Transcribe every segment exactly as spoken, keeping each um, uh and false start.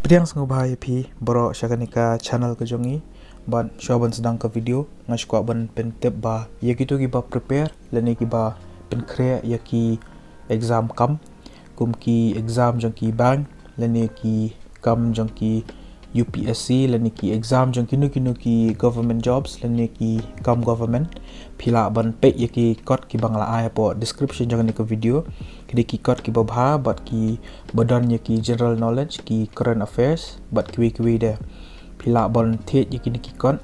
Pdiang sngewbha ïa phi baroh sha kane ka channel ka jong ngi. Bad shuwa ban sdang ka video, nga sngewkwah ban pyntip ba ïa kito kiba prepare lane kiba pynkhreh ïa ki exam kam, kum ki exam jong ki bank lane ki kam jong ki U P S C lane ki exam jong kino kino ki government jobs lane ki kam government, phi lah ban peit ïa ki kot kiba nga la ai hapoh description jong kane ka video. Ki dei ki kot kiba bha bad kiba don ïa ki general knowledge, ki current affairs bad kiwei kiwei de. Phi lah ban thied ïa kine ki kot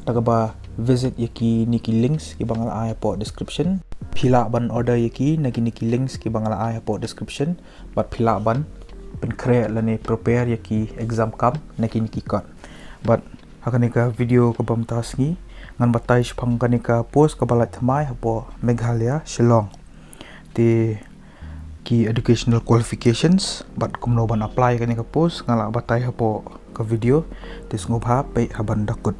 da kaba visit ïa kine ki links kiba nga la ai hapoh description. Phi lah ban order ïa ki na kine ki links kiba nga la ai hapoh description. Bad phi lah ban pynkhreh lane prepare ïa ki exam kam na kine ki kot. Bad ha kane ka video kaba mynta sngi, ngan batai shaphang kane ka post kaba lait thymmai hapoh Meghalaya, Shillong. Te ki educational qualifications bad kumno ban apply kane ka post, nga la batai hapoh ka video. Te sngewbha peit haduh ban da kut.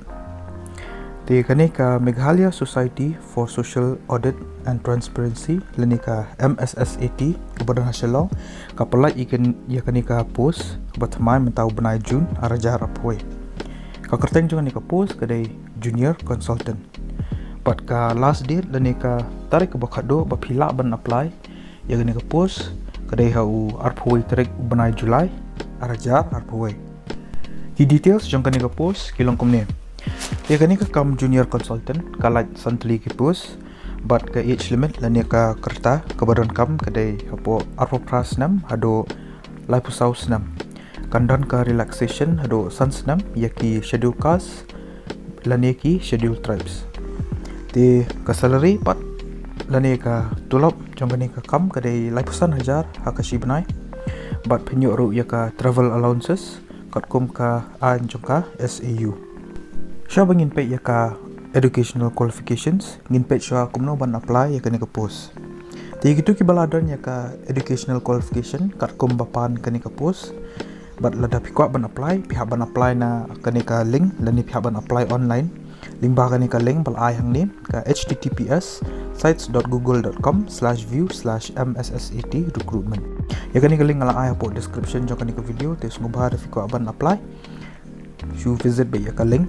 Te kane ka Meghalaya Society for Social Audit and Transparency lane ka M S S A T kaba don ha Shillong, ka pyllait ïa kan-, ïa kane ka post kaba thymmai mynta u bnai June arhajar arphew. Ka kyrteng jong kane ka post ka dei junior consultant. Bad ka last date lane ka tarik kaba khatduh ba phi lah ban apply ïa kane ka post ka dei ha u arphew tarik u bnai July arhajar arphew. Ki details jong kane ka post ki long kumne. Ïa kane ka kam junior consultant ka lait san tylli ki post bad ka age limit lane ka rta kaba donkam ka dei hapoh arphew phra snem haduh laiphew saw snem. Kan don ka relaxation haduh san snem ïa ki schedule caste lane ki schedule tribes. Te ka salary pat lane ka tulop jong kane ka kam ka dei laiphew san hajar ha ka shi bnai. Bad phin ïoh ruh ïa ka travel allowances katkum ka aiñ jong ka S A U. Shuwa ba ngin peit ïa ka educational qualifications, ngin peit shuwa kumno ban apply ïa kane ka post. Te kito kiba la don ïa ka educational qualification katkum ba pan kane ka post, bad lada phi kwah ban apply, phi hap ban apply na kane ka link lane phi hap ban apply online. Lyngba kane ka link ba la ai hangne, ka H T T P S sites dot google dot com slash view slash M S S A T recruitment. Ïa kane ka link nga la ai hapoh description jong kane ka video, te sngewbha lada phi kwah ban apply, shu visit beit ïa ka link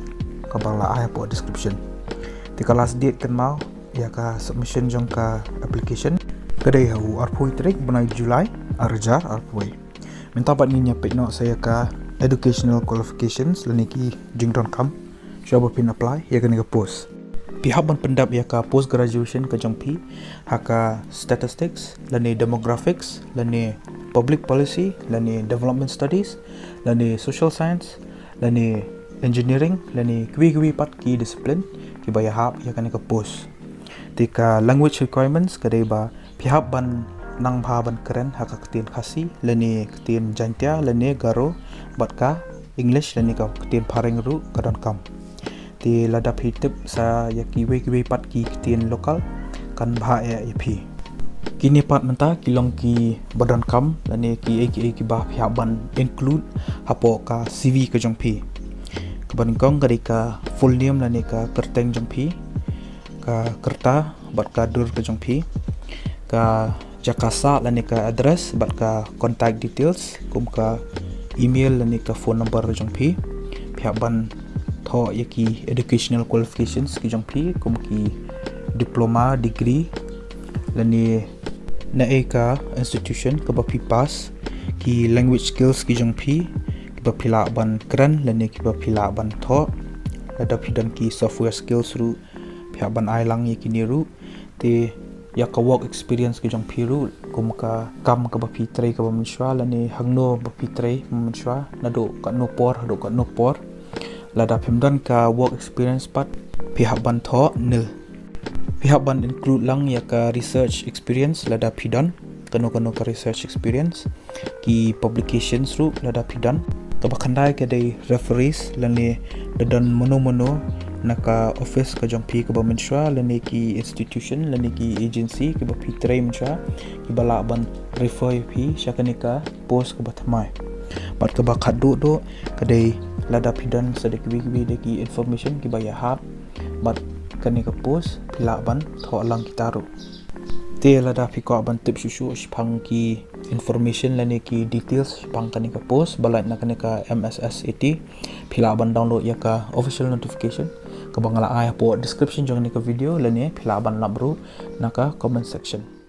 kaba la ai hapoh description. Te ka last date kynmaw ïa ka submission jong ka application ka dei ha u arphew tarik bnai July arhajar arphew. Mynta pat ngin ïa peit noh sa ïa ka educational qualifications lane ki jingdonkam shuwa ba phin apply ïa kane ka post. Phi hap ban pyndep ïa ka post graduation ka jong phi ha ka statistics lane demographics lane public policy lane development studies lane social science lane engineering lane kiwei kiwei pat ki discipline kiba ïahap ïa kane ka post. Te ka language requirements ka dei ba phi hap ban nang bha ban kren ha ka ktien Khasi lane ktien Jaiñtia lane Garo bad ka English lane ka ktien phareng ruh ka donkam. Te lada phi tip sa ïa kiwei kiwei pat ki ktien local kan bha eh ïa phi. Kine pat mynta ki long kiba donkam lane kiei kiei kiba phi hap ban include hapoh ka C V ka jong phi. Kaba nyngkong ka dei ka full name lane ka kyrteng jong phi, ka rta bad ka dur ka jong phi, ka jaka sah lane ka address bad ka contact details, kum ka email lane ka phone number jong phi. Phi hap ban thoh ïa ki educational qualifications ki jong phi, kum ki diploma, degree lane naei ka institution kaba phi pass, ki language skills ki jong phi kiba phi lah ban kren lane kiba phi lah ban thoh. Lada phi don ki software skills ruh phi hap ban ai lang ïa kine ruh. Te ïa ka work experience ki jong phi ruh, kum ka kam kaba phi trei kaba mynshuwa lane hangno ba phi trei mynshuwa, naduh katno por haduh katno por. Lada phim don ka work experience pat phi hap ban thoh nil. Phi hap ban include lang ïa ka research experience lada phi don kano kano ka research experience, ki publications ruh lada phi don. Kaba khyndai ka dei referees lane da don mano mano na ka office ka jong phi kaba mynshuwa lane ki institution lane ki agency kiba phi trei mynshuwa kiba lah ban refer ïa phi sha kane ka post kaba thymmai. Bad kaba khatduh duh ka dei lada phi don sa da kiwei kiwei de ki information kiba ïahap bad kane ka post phi lah ban thoh lang kita ruh. Te lada phi kwah ban tip shuh shuh shaphang ki information lane ki details shaphang kane ka post ba lait na kane ka M S S A T, phi lah ban download ïa ka official notification kaba nga la ai hapoh description jong kane ka video lane phi lah ban lap ruh na ka comment section.